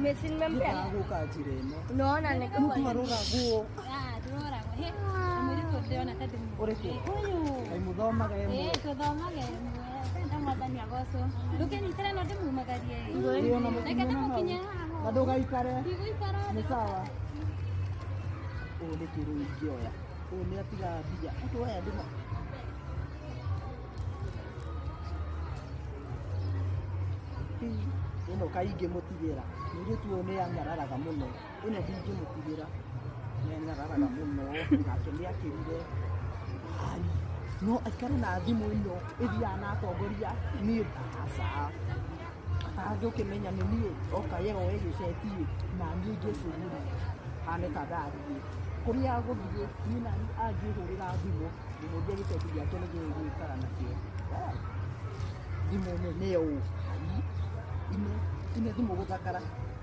Nimesi nimempea. Gũka njĩra ĩno. Unaona niko Mũtu aroragwo. Ah, ndĩroragwo. He, mũirĩtu ndĩrona ta ndĩmũĩ. Ũrĩkũ? Ũyũ. Kaĩ mũthomaga ĩmwe. Ĩĩ, tũthomaga ĩmwe. Enda mwathani agocwo. Ndũkĩnyitĩre no ndĩmumagarie. Ĩĩ, ona Reke mũkinyie na hau. ndĩmũkinyie haha. Na ndũgaikare. Ndigũikara. Nĩ sawa. Ũyũ nĩ kĩrũ ingĩoya. Ũyũ nĩ atigaga mbia. Andũ aya ndĩma. Ĩno kaĩ ingĩmũtigĩra. Mũirĩtu ũyũ nĩ anyararaga mũno. Ĩno ndingĩmũtigĩra. Nĩ anyararaga mũno. Nake nĩ akĩrire. Ai, no aikare na thimũ ĩno ĩthiaga na atongoria niĩ aca atangĩũkĩmenya nĩ niĩ oka ye oe gĩceti na niĩ ngĩcũgũri hane ta ndathiĩ kũrĩa gũthiĩ niĩ na angĩhũrĩra thimũ ndĩmũrie gĩceti gĩake nĩ gĩgũikara nakĩo. Ai, thimũ nene ũũ. Ai, ine ine thimũ gũthakara.